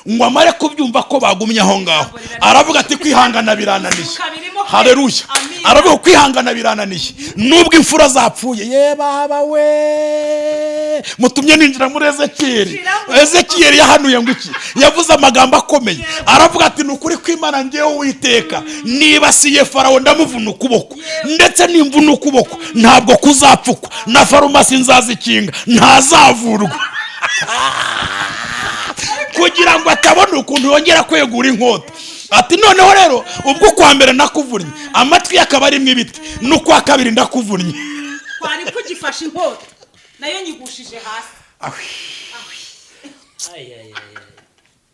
Ngo amare kubyumva ko bagumye aho ngaho, aravuga ati: "Kwihangana birananiye." Kabirimo pe. Hareruya. Amina. Aravuga: "Kwihangana birananiye nubwo imfura zapfuye." Ye baba we, mutumye ninjira muri Ezekiyeli. Shiramo. Ezekiyeli yahanuye ngo iki? Yavuze amagambo akomeye, aravuga ati: "Ni ukuri kw'Imana, ngewe Uwiteka nibasiye Farawo, ndamuvuna ukuboko, ndetse nimvuna ukuboko ntabwo kuzapfukwa, na farumasi nzazikinga, ntazavurwa." Kugira ngo atabona ukuntu yongera kwegura inkota. Ati: "Noneho rero ubwo ukwa mbere nakuvunnye amatwi ye akaba arimo ibiti, n'ukwa kabiri ndakuvunnye." Kwari kugifashe inkota, nayo nyigushije hasi. Ay, ay, ay, ay.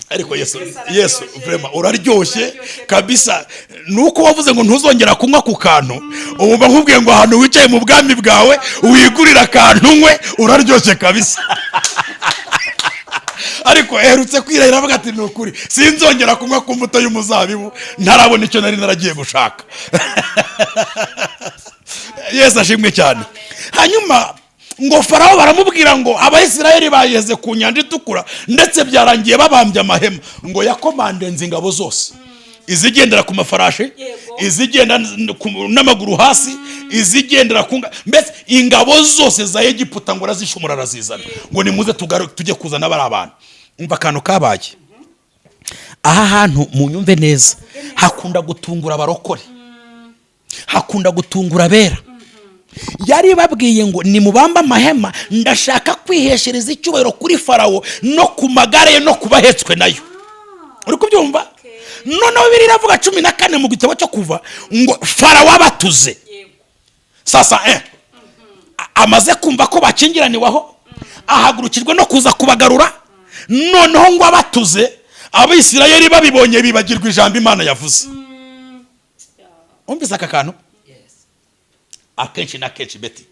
Ariko Yesu, Yesu araryoshye. Yesu, vraiment uraryoshye. Uraryoshye. Kabisa. Nuko wavuze ngo ntuzongera kunywa ku kantu, ubu mba nkubwiye ngo ahantu wicaye mu bwami bwawe wigurira akantu unywe. Uraryoshye kabisa. Ariko aherutse kwirahira avuga ati: "Ni ukuri sinzongera kunywa ku mbuto y'umuzabibu ntarabona icyo nari naragiye gushaka." Yesu ashimwe cyane. Hanyuma ngo Farawo baramubwira ngo Abayisiraheli bageze ku Nyanja Itukura, ndetse byarangiye babambye amahema. Ngo yakomandenze ingabo zose, izigendera ku mafarashi, izigenda n'amaguru hasi, izigendera ku mbese ingabo zose za Egiputa, ngo arazishumura, arazizana, ngo nimuze tujye kuzana bari abantu. Umva akantu kabaye aha hantu, munyumve neza. Hakunda gutungura abarokore, hakunda gutungura abera. Yari babwiye ngo nimubambe amahema, ndashaka kwiheshereza icyubahiro kuri Farawo no ku magare ye no ku bahetswe nayo. Uri kubyumva? Noneho Bibiliya iravuga 14 mu gitabo cyo Kuva ngo Farawo abatuze. Sasa amaze kumva ko bakingiraniwe aho, ahagurukirwa no kuza kubagarura. Noneho ngo abatuze, Abisirayeli babibonye bibagirwa ijambo Imana yavuze. Umvise aka kantu? Akenshi na kenshi, beti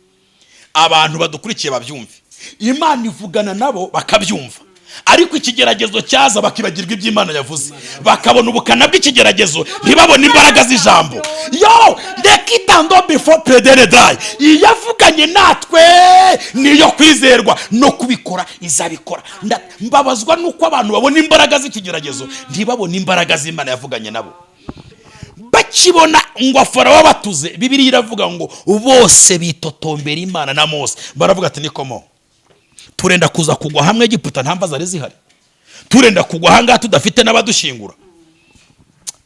abantu badukurikiye babyumve, Imana ivugana nabo bakabyumva, ariko ikigeragezo cyaza bakibagirwa ibyo Imana yavuze, bakabona ubukana bw'ikigeragezo, ntibabone imbaraga z'ijambo. Yo reka itando before pedere dayi. Iyo avuganye natwe niyo kwizerwa, no kubikora izabikora. Mbabazwa n'uko abantu babona imbaraga z'ikigeragezo, ntibabone imbaraga z'Imana yavuganye nabo. Bakibona ngo Farawo batuze, Bibiliya iravuga ngo bose bitotombera Imana na Mose. Baravuga ati: "Nikomo turenda kuza kugwa hamwe Egiputa nta mva zari zihari, turenda kugwa ahangaha tudafite n'abadushyingura."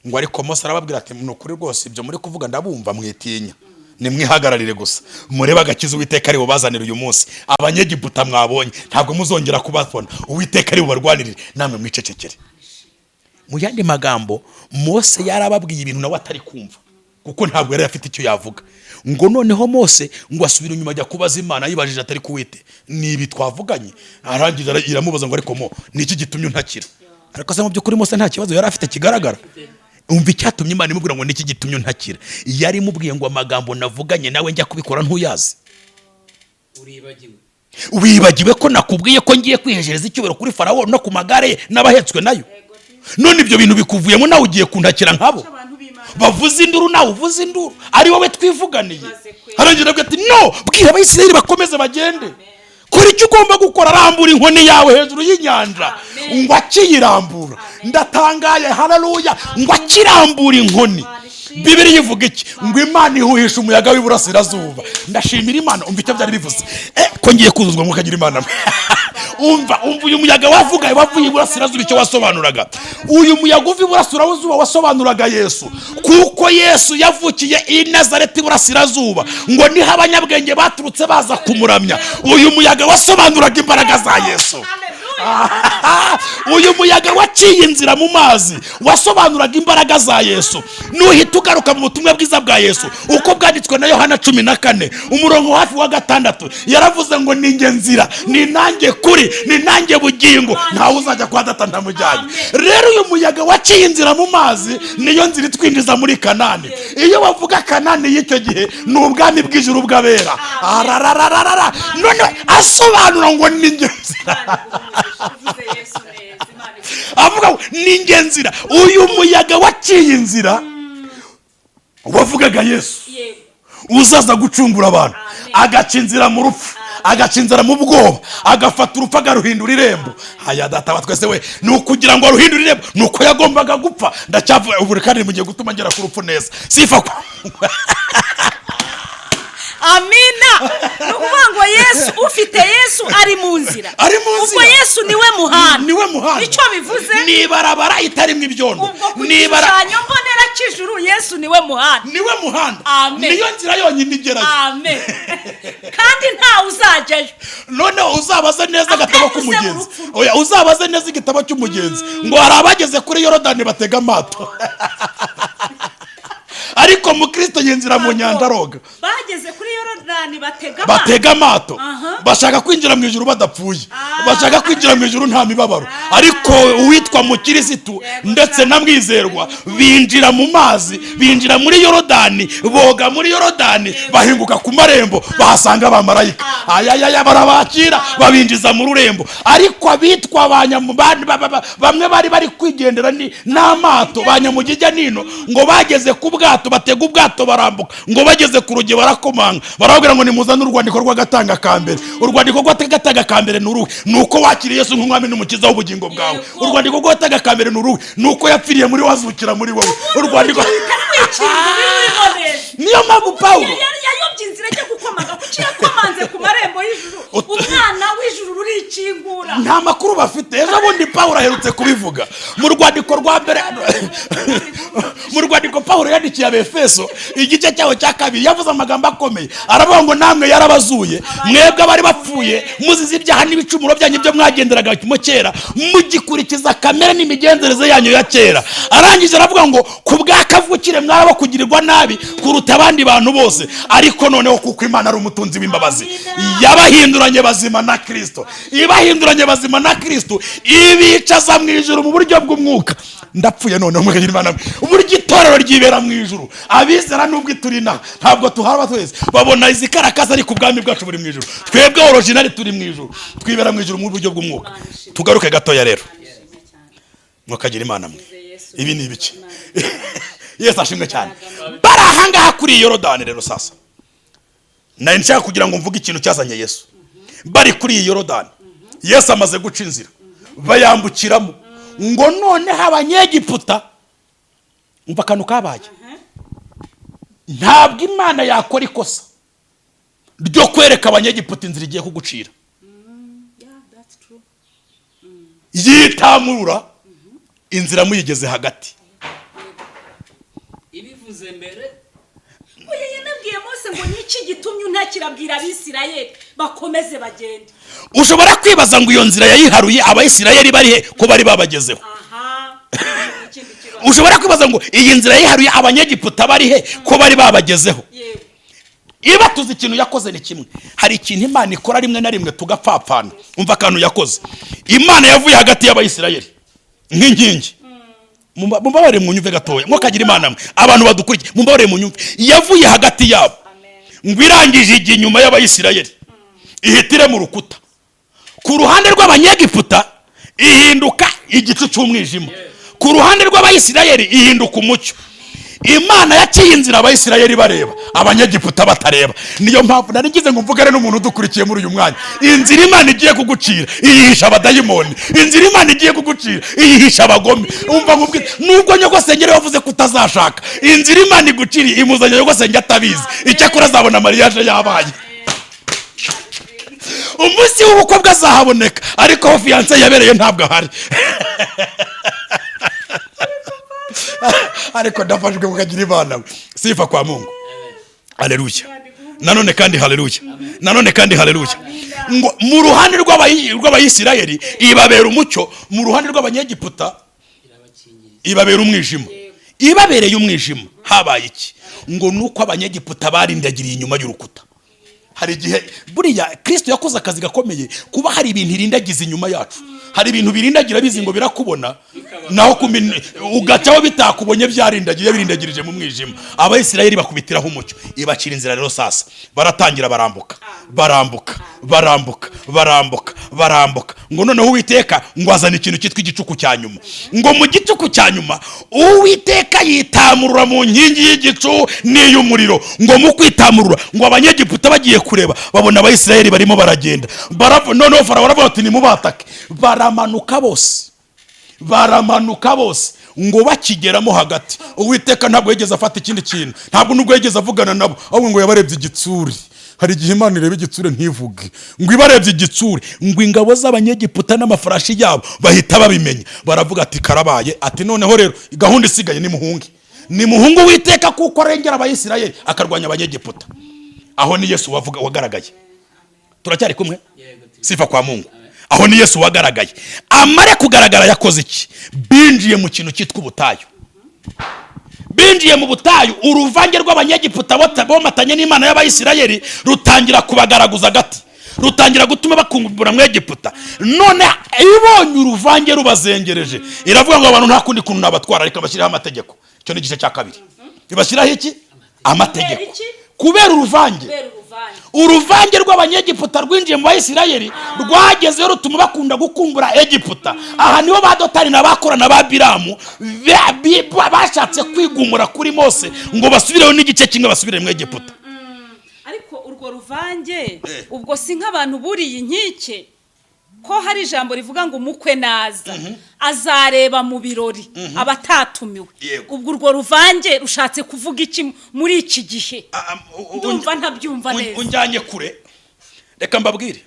Ngo ariko Mose arababwira ati: "Ni ukuri rwose ibyo muri kuvuga ndabumva, mwitinya, nimwihagararire gusa murebe agakiza Uwiteka ari bubazanire uyu munsi. Abanyegiputa mwabonye ntabwo muzongera kubabona, Uwiteka ari bubarwanirire, namwe mwicecekere." Mu yandi magambo, Mose yarababwiye ibintu nawe atari kumva, kuko ntabwo yari afite icyo yavuga. Ngo noneho Mose ngo asubire inyuma ajya kubaza Imana, yibajije atari kuwite ni ibi twavuganye. Arangiza iramubaza ngo: "Ariko mo ni iki gitumye untakira?" Ariko se mu by'ukuri Mose nta kibazo yari afite kigaragara? Umva icyatumye Imana imubwira ngo: "Niki gitumye untakira?" Yari imubwiye ngo: "Amagambo navuganye nawe njya kubikora ntuyazi?" Uribagiwe? Wibagiwe ko nakubwiye ko ngiye kwihejereza icyubahiro kuri Farawo no ku magare ye n'abahetswe nayo? None ibyo bintu bikuvuyemo, nawe ugiye kuntakira nkabo Abantu b'Imana. bavuze induru, nawe uvuze induru, ari wowe twivuganiye." Baze kwe. Arangira avuga ati: "No bwira Abayisiraheli bakomeze bagende, kora icyo ugomba gukora, rambura inkoni yawe hejuru y'inyanja." Amen. Ngo akiyirambura, ndatangaye, haleluya, ngo akirambura inkoni, Bibiliya ivuga iki? Ngo Imana ihuhisha umuyaga w'iburasirazuba. Ndashimira Imana. Umva icyo byari bivuze. Ko ngiye kuzuzwa mukagira Imana mwe. Umva, umva, uyu muyaga wavuga wavuye iburasirazuba, icyo wasobanuraga, uyu muyaga uva iburasirazuba wasobanuraga Yesu, kuko Yesu yavukiye i Nazareti iburasirazuba, ngo niho abanyabwenge baturutse baza kumuramya. Uyu muyaga wasobanuraga imbaraga za Yesu. Uyu muyaga waciye inzira mu mazi wasobanuraga imbaraga za Yesu. Nuhita ugaruka mu butumwa bwiza bwa Yesu uko bwanditswe na Yohana 14 umurongo hafi wa 6, yaravuze ngo: "Ni njye nzira, ni nanjye kuri, ni nanjye bugingo, ntawe uzajya kwa Data ntamujyanye." Rero uyu muyaga waciye inzira mu mazi niyo nzira itwinjiza muri Kanani. Iyo bavuga Kanani y'icyo gihe, ni ubwami bw'ijuru bw'abera. Ararararara, none asobanura ngo: "Ni njye nzira." Uvuze Yesu neza, Imana iguhe. Avuga ngo: "Ni njye nzira." Uyu muyaga waciye inzira wavugaga Yesu uzaza gucungura abantu, agaca inzira mu rupfu, agaca inzira mu bwoba, agafata urupfu agaruhindura irembo. Haya Data wa twese we, ni ukugira ngo aruhindure irembo ni uko yagombaga gupfa. Ndacyavuga ubu kandi mugiye gutuma ngera ku rupfu neza sifa kwa Amina. Ni ukuvuga Ngo Yesu, ufite Yesu ari mu nzira. Ari mu nzira. Ubwo Yesu niwe muhanda. Niwe muhanda. Icyo bivuze, Ni ibarabara itarimo ibyondo. ubwo ku Ni ibara gishushanyo mbonera cy'ijuru, Yesu niwe muhanda. Niwe muhanda. Amen. Niyo nzira yonyine igerayo. Amen, kandi ntawe uzajyayo Noneho uzabaze neza agatabo atanyuze mu k'umugenzi. rupfu rwe. Oya, uzabaze neza igitabo cy'umugenzi, ngo hari abageze kuri Yorodani batega amato, ariko mukristo yinjira mu nyanja aroga. Bageze kuri Yorodani batega amato. Batega amato. Bashaka kwinjira mu ijuru badapfuye. Bashaka kwinjira mu ijuru nta mibabaro, ariko uwitwa mukirisitu ndetse na mwizerwa binjira mu mazi, binjira muri Yorodani, boga muri Yorodani, bahinguka ku marembo, bahasanga abamarayika, ayayaya, barabakira, babinjiza mu rurembo. Ariko abitwa ba bamwe bari kwigendera n'amato, ba nyamugijya nino, ngo bageze ku bwato, batega ubwato, barambuka, ngo bageze ku rugi barakomanga, barababwira ngo nimuzane urwandiko rw'agatanga ka mbere. Urwandiko rw'agatanga ka mbere ni uruhe? Ni uko wakiriye Yesu nk'umwami n'umukiza w'ubugingo bwawe. Urwandiko rw'agatanga ka mbere ni uruhe? Ni uko yapfiriye muri wowe, azukira muri wowe. Urwandiko Ruhita rwikingura rurimo neza. Niyo mpamvu Pawulo Yayobye inzira ajya gukomaga. Kuki yakomanze ku marembo y'ijuru? Umwana w'ijuru rurikingura. Nta makuru bafite. Ejo bundi Pawulo aherutse kubivuga mu rwandiko rwa mbere, mu rwandiko Pawulo yandikiye Abefeso, igice cyaho cya 2, yavuze amagambo akomeye, aravuga ngo namwe yarabazuye, mwebwe abari bapfuye muzize ibyaha n'ibicumuro byanyu byo mwagenderaga mo kera, mugikurikiza kamere n'imigenzereze yanyu ya kera. Arangije aravuga ngo ku bwa kavukire mwarabo kugirirwa nabi kuruta abandi bantu bose, ariko noneho kuko Imana ari umutunzi w'imbabazi, yabahinduranye bazima na Kirisito. Ibahinduranye bazima na Kirisito, ibicaza mu ijuru mu buryo bw'umwuka. Ndapfuye noneho, mukagira Imana mwe. Uburyo itorero ryibera mu ijuru, abizera, nubwo turi inaha ntabwo tuhaba twese, babona izi karakasi, ariko ubwami bwacu buri mu ijuru. Twebwe original turi mu ijuru, twibera mu ijuru mu buryo bw'umwuka. Tugaruke gatoya rero, mukagira Imana mwe, ibi ni ibiki? Yesu ashimwe cyane. Bari ahangaha kuri iyi Yorodani rero, sasa nari nshaka kugira ngo mvuge ikintu cyazanye Yesu. Bari kuri iyi Yorodani, Yesu amaze guca inzira, bayambukiramo, ngo noneho Abanyegiputa, umva akantu kabaye. Ntabwo Imana yakora ikosa ryo kwereka Abanyegiputa inzira igiye kugucira, Yeah, that's true. yitamurura inzira muyigeze hagati. Ibivuze mbere. Oya, yanabwiye Mose ngo niki gitumye untakirabwira Abisirayeli bakomeze bagende? Ushobora kwibaza ngo iyo nzira yayiharuye Abayisirayeli bari he, ko bari babagezeho? Aha, ikindi kibazo. Ushobora kwibaza ngo iyi nzira yayiharuye Abanyegiputa bari he, ko bari babagezeho? Iba tuzi ikintu yakoze ni kimwe. Hari ikintu Imana ikora rimwe na rimwe tugapfapfana. Umva akantu yakoze: Imana yavuye hagati y'Abayisirayeli nk'inkingi. Mumbabarire munyumve gatoya, mukagira Imana mwe, abantu badukurikiye, mumbabarire munyumve. Yavuye hagati yabo, ngo irangije ijya inyuma y'Abayisirayeli, ihitire mu rukuta. Ku ruhande rw'Abanyegiputa ihinduka igicu cy'umwijima, ku ruhande rw'Abayisirayeli ihinduka umucyo. Imana yaciye inzira Abayisirayeli bareba, Abanyegiputa batareba. Niyo mpamvu nari ngize ngo mvugane n'umuntu udukurikiye muri uyu mwanya. Inzira Imana igiye kugucira iyihisha abadayimoni, inzira Imana igiye kugucira iyihisha abagome. Umva nkubwire, nubwo nyogosengere wavuze ko utazashaka, inzira Imana iguciriye imuzanye nyogosenge atabizi. Icyakora azabona mariage yabaye, umunsi w'ubukwe bwe azahaboneka, ariko aho fiancé yabereye ntabwo ahari. Ariko ndafashwe, mukagira Imana we. Sifa kwa Mungu, haleluya! Nanone kandi haleluya, nanone kandi haleluya. Ngo mu ruhande rw'Abayisirayeli ibabera umucyo, mu ruhande rw'Abanyegiputa ibabera umwijima. Ibabereye umwijima, habaye iki? Ngo nuko Abanyegiputa barindagiriye inyuma y'urukuta. Hari igihe buriya Kirisito yakoze akazi gakomeye, kuba hari ibintu irindagiza inyuma yacu. Hari ibintu birindagira bizi ngo birakubona, naho ugacaho bitakubonye, byarindagiye, birindagirije mu mwijima. Abayisirayeli bakubitiraho umucyo, ibacira inzira rero. Sasa baratangira barambuka, barambuka, barambuka, barambuka, barambuka. Ngo noneho Uwiteka ngo azana ikintu cyitwa igicuku cya nyuma. Ngo mu gicuku cya nyuma Uwiteka yitamurura mu nkingi y'igicu n'iy'umuriro. Ngo mu kwitamurura, ngo Abanyegiputa bagiye kureba babona Abayisirayeli barimo baragenda. Noneho Farawo aravuga ati nimubatake. Baramanuka bose, baramanuka bose. Ngo bakigeramo hagati, Uwiteka ntabwo yigeze afata ikindi kintu, ntabwo nubwo yigeze avugana nabo, ahubwo ngo yabarebye igitsuri. Hari igihe Imana ireba igitsure ntivuge, ngo ibarebye igitsure, ngo ingabo z'Abanyegiputa n'amafarashi yabo bahita babimenya, baravuga ati: "Karabaye." Ati: "Noneho rero gahunda isigaye ni muhunge, ni muhungu Uwiteka, kuko arengera Abayisirayeli akarwanya Abanyegiputa." Aho ni Yesu wavuga wagaragaye. Turacyari kumwe? Sifa kwa Mungu. Aho ni Yesu wagaragaye. Amare kugaragara yakoze iki? Binjiye mu kintu cyitwa ubutayu. Binjiye mu butayu, uruvange rw'Abanyegiputa bomatanye n'Imana y'Abayisirayeli rutangira kubagaraguza agati, rutangira gutuma bakumbura mu Egiputa. None ibonye uruvange rubazengereje, iravuga ngo: "Abantu nta kundi kuntu nabatwara, ariko bashyiraho amategeko." Icyo ni igice cya kabiri. Ibashyiraho iki? Amategeko. Kubera iki? Kubera uruvange. Kubera uruvange. Uruvange rw'Abanyegiputa rwinjiye mu Bayisirayeli rwagezeyo rutuma bakunda gukumbura Egiputa. Aha niho ba Dotani na bakora na ba Biramu bashatse kwigumura kuri Mose ngo basubireho n'igice kimwe, basubire mu Egiputa. Ariko urwo ruvange, ubwo si nk'abantu buriye inkike, ko hari ijambo rivuga ngo umukwe naza azareba mu birori abatatumiwe? Yego. Ubwo urwo ruvange rushatse kuvuga iki muri iki gihe? Ndumva ntabyumva neza. Unjyanye kure. Reka mbabwire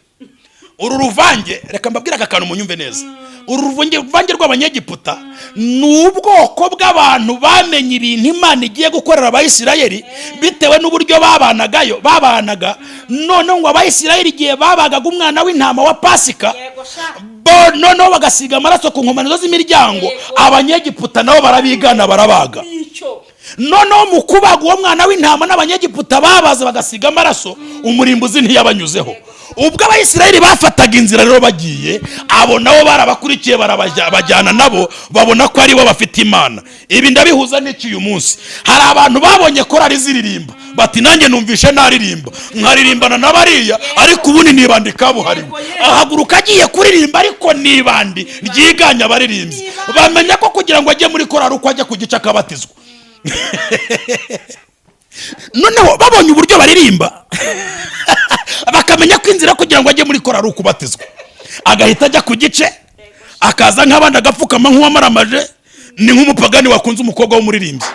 uru ruvange, reka mbabwire aka kantu munyumve neza. Uru ruvange rw'Abanyegiputa ni ubwoko bw'abantu bamenye ibintu Imana igiye gukorera Abayisirayeli bitewe n'uburyo babanagayo, babanaga. Noneho ngo Abayisirayeli igihe babagaga umwana w'intama wa Pasika, Yego sha. bo noneho bagasiga amaraso ku nkomanizo z'imiryango. Abanyegiputa nabo barabigana, barabaga. Nicyo. Noneho mu kubaga uwo mwana w'intama n'Abanyegiputa babaze bagasiga amaraso, umurimbuzi ntiyabanyuzeho. Ubwo Abayisirayeli bafataga inzira rero bagiye, abo nabo barabakurikiye, bajyana nabo, babona ko aribo bafite Imana. Ibi ndabihuza n'iki? Uyu munsi hari abantu babonye korari ziririmba, bati: "Nanjye numvishe naririmba nkaririmbana na bariya, ariko ubundi nibandi kabuhariwe." Ahaguruka agiye kuririmba, ariko nibandi ryiganye abaririmbyi. Bamenya ko kugira ngo ajye muri korari uko ajya ku gice akabatizwa. Noneho babonye uburyo baririmba, bakamenya ko inzira kugira ngo ajye muri korari ukubatizwa, agahita ajya ku gice, akaza nk'abandi, agapfukama nk'uwamaramaje. Ni nk'umupagani wakunze umukobwa w'umuririmbyi,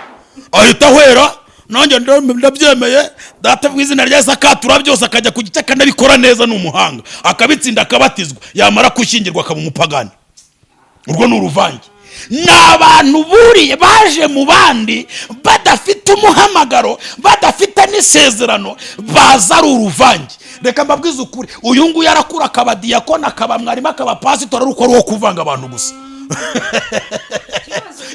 ahita ahwera: "Nanjye ndabyemeye, data, mu izina rya Yesu." Akatura byose, akajya ku gice, akanabikora neza, ni umuhanga, akabitsinda, akabatizwa, yamara gushyingirwa akaba umupagani. Urwo ni uruvange. Ni abantu buriye baje mu bandi badafite umuhamagaro, badafite n'isezerano, baza ari uruvange. Reka mbabwize ukuri, uyu nguyu arakura akaba diyakoni, akaba mwarimu, akaba pasitori, ari uko ari uwo kuvanga abantu gusa.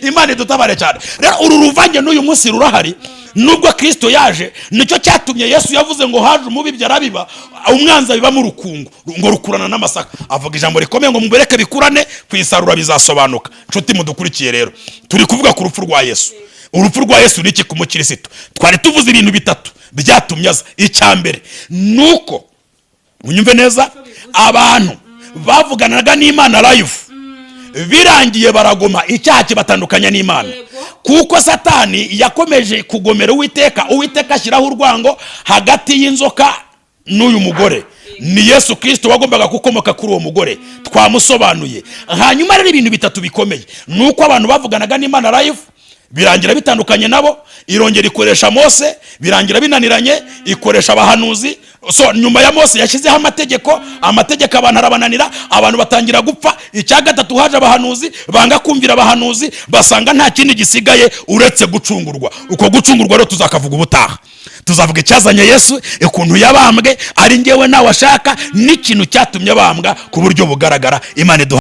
Imana idutabare cyane. Rero uru ruvange n'uyu munsi rurahari nubwo Kirisito yaje. Nicyo cyatumye Yesu yavuze ngo haje umubibyi arabiba, umwanzi abibamo urukungu, ngo rukurana n'amasaka. Avuga ijambo rikomeye ngo mubereke bikurane, ku isarura bizasobanuka. Nshuti mudukurikiye rero, turi kuvuga ku rupfu rwa Yesu. Urupfu rwa Yesu ni iki ku mukirisitu? Twari tuvuze ibintu bitatu byatumye aza. Icya mbere ni uko, unyumve neza, abantu bavuganaga n'Imana live, birangiye baragoma, icyaha kibatandukanya n'Imana. Kuko Satani yakomeje kugomera Uwiteka, Uwiteka ashyiraho urwango hagati y'inzoka n'uyu mugore. Ni Yesu Kirisito wagombaga gukomoka kuri uwo mugore, twamusobanuye. Hanyuma rero ibintu bitatu bikomeye ni uko abantu bavuganaga n'Imana live, birangira bitandukanye nabo. Irongera ikoresha Mose, birangira binaniranye, ikoresha abahanuzi. So nyuma ya Mose yashyizeho amategeko, amategeko abantu arabananira, abantu batangira gupfa. Icya gatatu, haje abahanuzi, banga kumvira abahanuzi, basanga nta kindi gisigaye uretse gucungurwa. Uko gucungurwa rero tuzakavuga ubutaha. Tuzavuga icyazanye Yesu, ukuntu yabambwe ari ngewe nawe ashaka, n'ikintu cyatumye abambwa ku buryo bugaragara. Imana iduha.